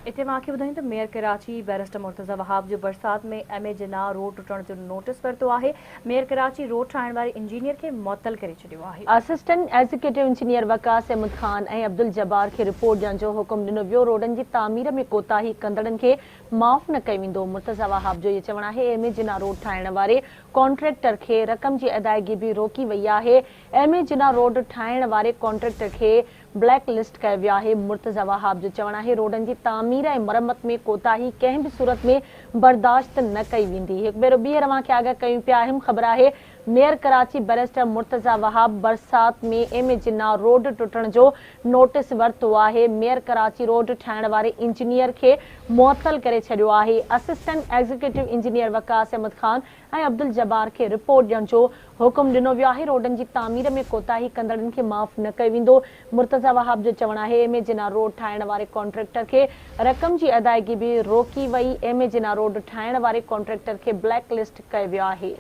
اتي اوهان کي ٻڌايون ته ميئر ڪراچي بئريسٽر مرتضيٰ وهاب جو برسات ۾ ايم اي جناح روڊ ٽٽڻ جو نوٽيس ورتو آهي، ميئر ڪراچي روڊ ٺاهڻ واري انجنيئر کي معطل ڪري ڇڏيو آهي. Assistant executive engineer Waqas Ahmed Khan ۽ Abdul Jabbar کي رپورٽ ڏيڻ جو حڪم ڏنو ويو، روڊن جي تعمير ۾ ڪوتاهي ڪندڙن کي معاف نه ڪيو ويندو، مرتضيٰ وهاب جو اهو چوڻ آهي ايم اي جناح روڊ ٺاهڻ واري ڪانٽريڪٽر کي رقم جي ادائيگي به روڪي وئي آهي، ايم اي جناح روڊ ٺاهڻ واري ڪانٽريڪٽر کي بليڪ لسٽ ڪيو ويو آهي، مرتضيٰ وهاب جو چوڻ آهي روڊن جي تعمير ۽ مرمت ۾ ڪوتاهي ڪنهن به صورت ۾ برداشت نه ڪئي ويندي. هڪ ڀيرو ٻيهر اوهان کي آگاهه ڪيون پيا اهم خبر آهي ميئر ڪراچي بئريسٽر مرتضيٰ وهاب برسات ۾ ايم اي جناح روڊ ٽٽڻ جو نوٽيس ورتو آهي، ميئر ڪراچي روڊ ٺاهڻ واري انجنيئر کي معطل ڪري ڇڏيو آهي، assistant executive engineer Waqas Ahmed Khan ۽ Abdul Jabbar کي رپورٽ ڏيڻ جو حڪم ڏنو ويو آهي، روڊن جي تعمير ۾ ڪوتاهي ڪندڙن کي معاف نه ڪيو ويندو، مرتضيٰ وهاب جو چوڻ آهي ايم اي جناح روڊ ٺاهڻ واري ڪانٽريڪٽر کي رقم جي ادائيگي به روڪي وئي، ايم اي جناح روڊ ٺاهڻ واري ڪانٽريڪٽر کي بليڪ لسٽ ڪيو ويو آهي.